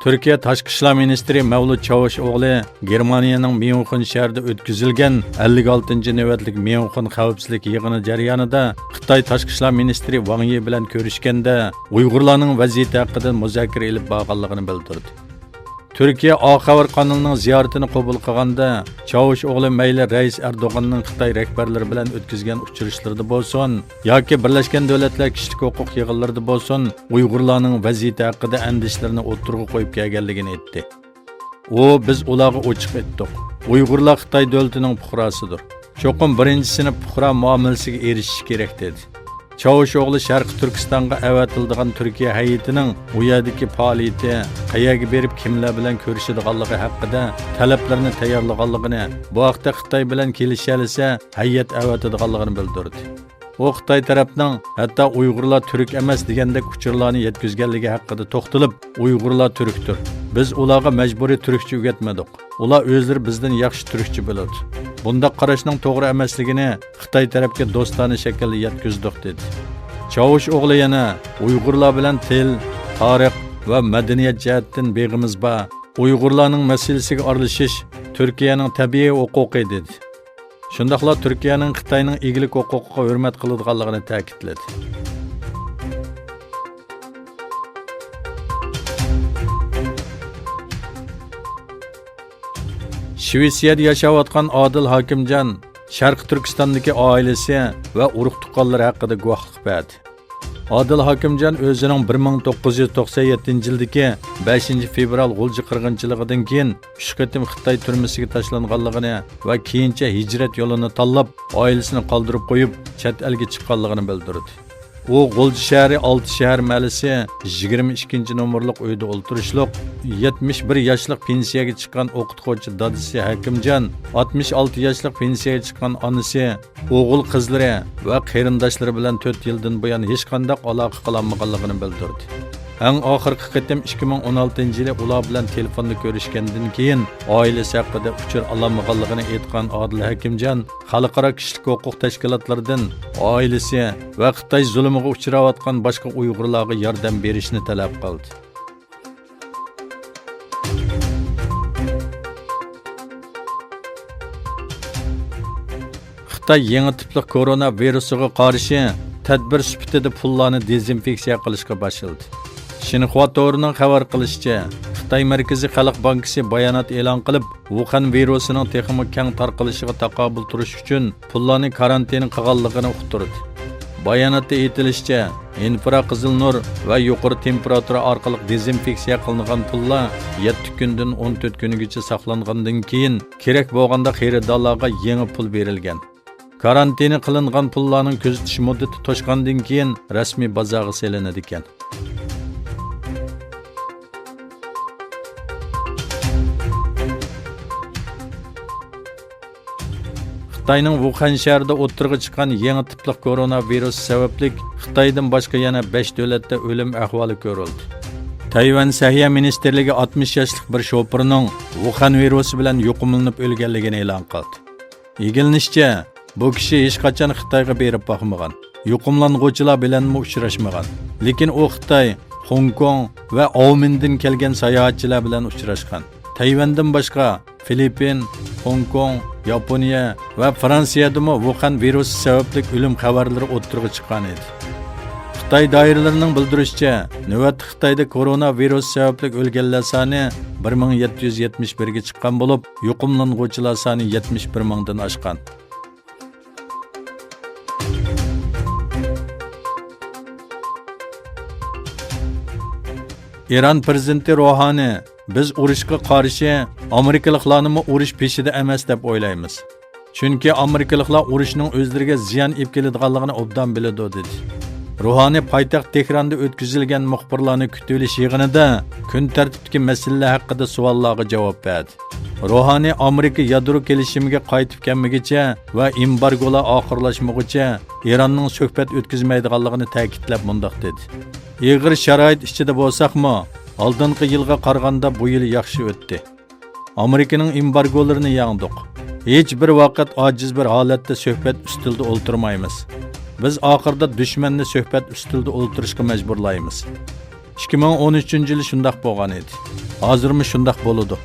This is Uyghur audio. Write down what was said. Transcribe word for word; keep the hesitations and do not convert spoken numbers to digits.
تۈركىيە تاشقى ئىشلار مىنىستىرى مەۋلۇت چاۋۇشئوغلى گېرمانىيەنىڭ ميۇنخېن شەھىرىدە ئۆتكۈزۈلگەن ئەللىك ئالتىنچى نۆۋەتلىك ميۇنخېن خەۋپسىزلىك يىغىنى جەريانىدا خىتاي تاشقى ئىشلار مىنىستىرى ۋاڭ يى بىلەن كۆرۈشكەندە، ئۇيغۇرلارنىڭ ۋەزىيىتى ھەققىدە مۇزاكىرە ئېلىپ بارغانلىقىنى بىلدۈردى. تۈركىيە ئا خەۋەر قانىلىنىڭ زىيارىتىنى قوبۇل قىلغاندا، چاۋۇشئوغلى مەيلى رەئىس ئەردوغاننىڭ خىتاي رەھبەرلىرى بىلەن ئۆتكۈزگەن ئۇچرىشىشلىرىدا بولسۇن ياكى بىرلەشكەن دۆلەتلەر كىشىلىك ھوقۇق يىغىنلىرىدا بولسۇن، ئۇيغۇرلارنىڭ ۋەزىيىتى ھەققىدە ئەندىشىلىرىنى ئوتتۇرىغا قويۇپ كەلگەنلىكىنى ئېيتتى. ئۇ، بىز ئۇلارغا ئوچۇق ئېيتتۇق، ئۇيغۇرلار خىتاي دۆلىتىنىڭ پۇقراسىدۇر. چوقۇم بىرىنچى سىنىپ پۇقرا مۇئامىلىسىگە ئېرىشىش كېرەك، دېدى. چاۋۇشئوغلى شەرقىي تۈركىستانغا ئەۋەتىلىدىغان تۈركىيە ھەيئىتىنىڭ ئۇ يەردىكى پائالىيىتى، قەيەرگە بېرىپ كىملەر بىلەن كۆرۈشىدىغانلىقى ھەققىدە تەلەپلىرىنى تەييارلىغانلىقىنى، بۇ ھەقتە خىتاي بىلەن كېلىشەلىسە ھەيئەت ئەۋەتىدىغانلىقىنى بىلدۈردى. ئۇ خىتاي تەرەپنىڭ ھەتتا ئۇيغۇرلار تۈرك ئەمەس دېگەندەك ئۇچۇرلارنى يەتكۈزگەنلىكى ھەققىدە توختىلىپ، ئۇيغۇرلار تۈركتۇر. بىز ئۇلارغا مەجبۇرىي تۈركچە ئۆگەتمىدۇق. ئۇلار ئۆزلىرى بىزدىن ياخشى تۈركچە بىلىدۇ. بۇنداق قاراشنىڭ توغرا ئەمەسلىكىنى خىتاي تەرەپكە دوستانە شەكىلدە يەتكۈزدۇق، دېدى. چاۋۇشئوغلى يەنە، ئۇيغۇرلار بىلەن تىل، تارىخ ۋە مەدەنىيەت جەھەتتىن بېغىمىز بار. ئۇيغۇرلارنىڭ مەسىلىسىگە ئارىلىشىش تۈركىيەنىڭ تەبىئىي ھوقۇقى، دېدى. شۇنداقلا تۈركىيەنىڭ خىتاينىڭ ئىگىلىك ھوقۇقىغا ھۆرمەت قىلىدىغانلىقىنى تەكىتلىدى. شىۋېتسىيەدە ياشاۋاتقان ئادىل ھاكىمجان شەرقىي تۈركىستاندىكى ئائىلىسى ۋە ئۇرۇق-تۇغقانلىرى ھەققىدە گۇۋاھلىق بەردى. ئادىل ھاكىمجان ئۆزىنىڭ بىر مىڭ توققۇز يۈز توقسەن يەتتىنچى يىلدىكى بەشىنچى فېۋرال غۇلجا قىرغىنچىلىقىدىن كېيىن ئۈچ قېتىم خىتاي تۈرمىسىگە تاشلانغانلىقىنى ۋە كېيىنچە ھىجرەت يولىنى تاللاپ، ئائىلىسىنى قالدۇرۇپ قويۇپ، چەت ئەلگە چىققانلىقىنى بىلدۈردى. ئۇ غۇلجا شەھىرى ئالتە شەھەر مەھەللىسى يىگىرمە ئىككىنچى نومۇرلۇق ئۆيدە ئولتۇرۇشلۇق، يەتمىش بىر ياشلىق پېنسىيەگە چىققان ئوقۇتقۇچى دادىسى ھەكىمجان، ئاتمىش ئالتە ياشلىق پېنسىيەگە چىققان ئانىسى، ئوغۇل قىزلىرى ۋە قېرىنداشلىرى بىلەن تۆت يىلدىن بۇيان ھېچقانداق ئالاقە قىلالمىغانلىقىنى بىلدۈردى. ئەڭ ئاخىرقى قېتىم ئىككى مىڭ ئون ئالتىنچى يىلى ئۇلار بىلەن تېلېفوندا كۆرۈشكەندىن كېيىن، ئائىلىسى ھەققىدە ئۇچۇر ئالالمىغانلىقىنى ئېيتقان ئادىل ھەكىمجان خەلقئارا كىشىلىك ھوقۇق تەشكىلاتلىرىدىن ئائىلىسى ۋە خىتاي زۇلۇمىغا ئۇچراۋاتقان باشقا ئۇيغۇرلارغا ياردەم بېرىشنى تەلەپ قىلدى. خىتاي يېڭى تىپلىق كورونا ۋىرۇسىغا قارشى تەدبىر سۈپىتىدە پۇللارنى دېزىنفېكسىيە قىلىشقا باشلىدى. شىنخۇا تورىنىڭ خەۋەر قىلىشىچە، خىتاي مەركىزىي خەلق بانكىسى بايانات ئېلان قىلىپ، ۋۇخەن ۋىرۇسىنىڭ تېخىمۇ كەڭ تارقىلىشىغا تاقابىل تۇرۇش ئۈچۈن پۇللارنى كارانتىن قىلغانلىقىنى ئۇقتۇردى. باياناتتا ئېيتىلىشىچە، ئىنفراقىزىل نۇر ۋە يۇقىرى تېمپېراتۇرا ئارقىلىق دېزىنفېكسىيە قىلىنغان پۇللار يەتتە كۈندىن ئون تۆت كۈنگىچە ساقلانغاندىن كېيىن، كېرەك بولغاندا خېرىدارلارغا يېڭى پۇل بېرىلگەن. كارانتىنى قىلىنغان پۇللارنىڭ كۆزىتىش مۇددىتى توشقاندىن كېيىن رەسمىي بازارغا سېلىنىدىكەن. خىتاينىڭ ۋۇخەن شەھىرىدە ئوتتۇرىغا چىققان يېڭى تىپلىق كورونا ۋىرۇسى سەۋەبلىك خىتايدىن باشقا يەنە بەش دۆلەتتە ئۆلۈم ئەھۋالى كۆرۈلدى. تەيۋەن سەھىيە مىنىستىرلىكى ئاتمىش ياشلىق بىر شوپۇرنىڭ ۋۇخەن ۋىرۇسى بىلەن يۇقۇملىنىپ ئۆلگەنلىكىنى ئېلان قىلدى. ئىگىلىنىشىچە، بۇ كىشى ھېچقاچان خىتايغا بېرىپ باقمىغان، يۇقۇملانغۇچىلار بىلەنمۇ ئۇچراشمىغان. لېكىن ئۇ خىتاي، خوڭكوڭ ۋە ئاۋمېندىن كەلگەن ساياھەتچىلەر بىلەن ئۇچراشقان. تەيۋەندىن باشقا، فىلىپپىن، خوڭكوڭ، ياپونىيە ۋە فرانسىيەدىمۇ ۋۇخەن ۋىرۇسى سەۋەبلىك ئۆلۈم خەۋەرلىرى ئوتتۇرىغا چىققان ئىدى. خىتاي دائىرىلىرىنىڭ بىلدۈرۈشىچە، نۆۋەتتە خىتايدا كورونا ۋىرۇسى سەۋەبلىك ئۆلگەنلەر سانى بىر مىڭ يەتتە يۈز يەتمىش بىرگە چىققان بولۇپ، يۇقۇملانغۇچىلار سانى يەتمىش بىر مىڭدىن ئاشقان. ئىران پىرېزىدېنتى روھانى، بىز ئۇرۇشقا قارشى، ئامېرىكىلىقلارنىمۇ ئۇرۇش پېشىدە ئەمەس دەپ ئويلايمىز. چۈنكى ئامېرىكىلىقلار ئۇرۇشنىڭ ئۆزلىرىگە زىيان ئېلىپ كېلىدىغانلىقىنى ئوبدان بىلىدۇ، دېدى. روھانى پايتەخت تېھراندا ئۆتكۈزۈلگەن مۇخبىرلارنى كۈتۈۋېلىش يىغىنىدا كۈن تەرتىپتىكى مەسىلىلەر ھەققىدە سوئاللارغا جاۋاب بەردى. روھانى ئامېرىكا يادرو كېلىشىمىگە قايتىپ كەلمىگىچە ۋە ئېمبارگولار ئاخىرلاشمىغۇچە ئىراننىڭ سۆھبەت ئۆتكۈزمەيدىغانلىقىنى تەكىتلەپ مۇنداق دېدى: ئېغىر شارائىت ئىچىدە بولساقمۇ، ئالدىنقى يىلغا قارىغاندا بۇ يىل ياخشى ئۆتتى. ئامېرىكىنىڭ ئېمبارگولىرىنى يەڭدۇق. ھېچ بىر ۋاقىت ئاجىز بىر ھالەتتە سۆھبەت ئۈستىلىدە ئولتۇرمايمىز. بىز ئاخىرىدا دۈشمەننى سۆھبەت ئۈستىلىدە ئولتۇرۇشقا مەجبۇرلايمىز. ئىككى مىڭ ئون ئۈچىنچى يىلى شۇنداق بولغان ئىدى. ھازىرمۇ شۇنداق بولىدۇ.